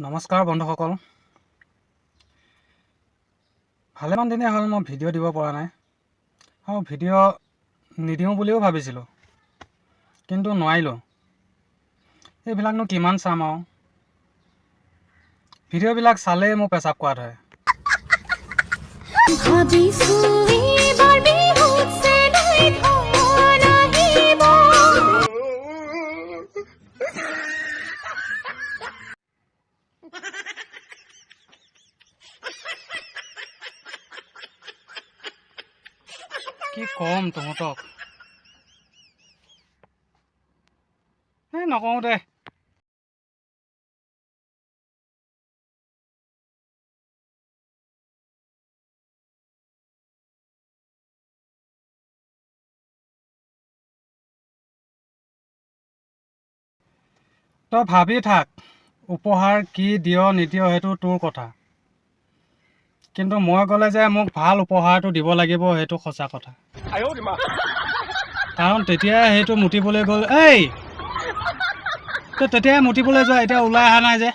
নমস্কাৰ বন্ধুসকল। ভালেমান দিনেই হ'ল মই ভিডিঅ' দিব পৰা নাই আৰু ভিডিঅ' নিদিওঁ বুলিও ভাবিছিলোঁ, কিন্তু নোৱাৰিলোঁ। এইবিলাকনো কিমান চাম আৰু? ভিডিঅ'বিলাক চালেই মোৰ পেচাব কৰা ধৰে। ভাবিছো এইবাৰ বিহুত চেনাই ধন আহিব। কি ক'ম তহঁতক? এই নকওঁ দে। তই ভাবি থাক, উপহাৰ কি দিয় নিদিয় সেইটো তোৰ কথা, কিন্তু মই গ'লে যে মোক ভাল উপহাৰটো দিব লাগিব, সেইটো সঁচা কথা। কাৰণ তেতিয়াই সেইটো মুতিবলৈ গ'ল। এই তই তেতিয়াই মুতিবলৈ যোৱা, এতিয়া ওলাই অহা নাই যে।